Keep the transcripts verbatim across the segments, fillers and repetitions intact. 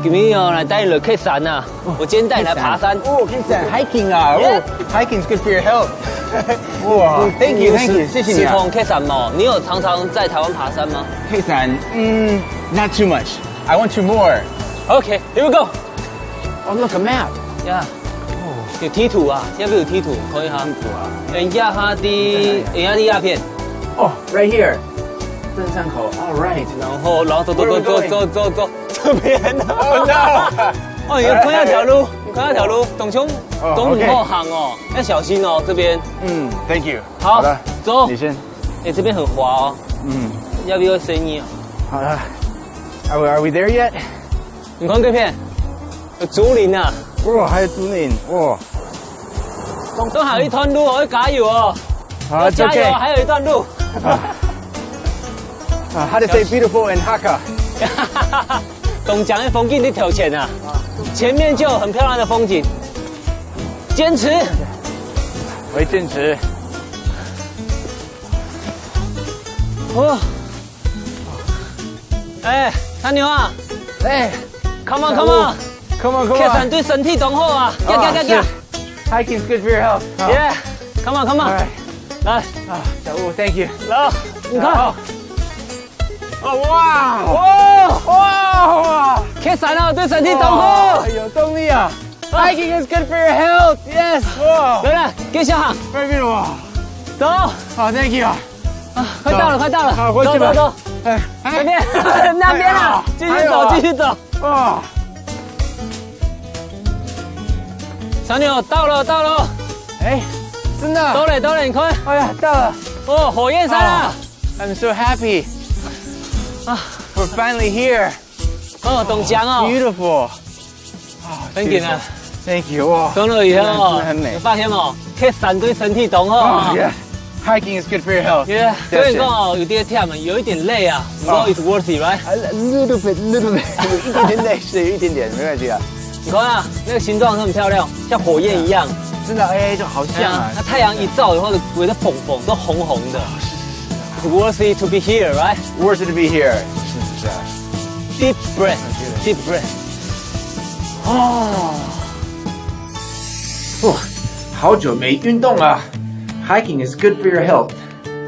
今天哦，來帶你來爬山啊！我今天帶你來爬山。哦，爬山，hiking 啊，哦，hiking is good for your health。哇，thank you，thank you，謝謝你啊。你有時常爬山嗎？你有常常在台灣爬山嗎？爬山，嗯，not too much. I want to more. Okay, here we go. Oh, look, a map. Yeah. 有地圖啊，要不要有地圖？可以哈。地圖啊。哎呀哈的，哎呀的鸦片。Oh, right here. 登山口。All right. 然後，然後走走走走走走走，這邊。Oh no！哦，你看那條路，你看那條路，董兄，哦，總不好行哦，要小心哦，這邊。嗯，thank you。好，好的，走。你先。哎，這邊很滑哦。嗯。要不要生意啊？好的。Are we, are we there yet? 你看這片，有竹林啊。哇，還有竹林，哇。總，總還有一段路哦，要加油哦。好，要加油，it's okay。還有一段路。啊，how to say beautiful in Hakka？東江的風景你頭前啊，前面就有很漂亮的風景，堅持。我會堅持。哦。 哎，三牛啊！哎，come on，come on，come on，come on。爬山對身體當好啊！行行行行。Hiking is good for your health。Yeah，come on，come on。來。啊，小吴，thank you。來，你看。哦，哇，哇，哇，哇！爬山啊，對身體當好。有動力啊！Hiking is good for your health。Yes。哇！來來，繼續行。Very beautiful。走。好，thank you。 快到了，快到了。好，回去吧。走走走。哎，哎，那邊，那邊啊，繼續走，繼續走。哦。小牛，到了，到了。哎，真的。到了，到了，你看。哎呀，到了。哦，火焰山啊。I'm so happy。啊，we're finally here。哦，東江哦。Beautiful。 很緊啊。Thank you，哇。到了以後哦，真的很美。有發現哦，爬山對身體當好啊。Oh, yeah. Hiking is good for your health。Yeah，所以講哦，有點忝啊，有一點累啊，不過it's worth it，right？A little bit，little bit，有一點點累，是有一點點，沒關係啊。你看啊，那個形狀很漂亮，像火焰一樣。真的，哎，就好像啊。那太陽一照以後，圍得紅紅，都紅紅的。It's worth it to be here, right? Worth it to be here。是是是。Deep breath, deep breath。哦，哇，好久沒運動了。Hiking is good for your health。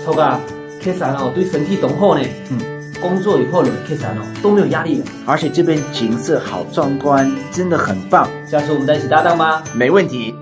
頭哥，爬山哦，對身體當好呢。嗯，工作以後呢，爬山哦都沒有壓力了。而且這邊景色好壯觀，真的很棒。下次我們再一起搭檔吧。沒問題。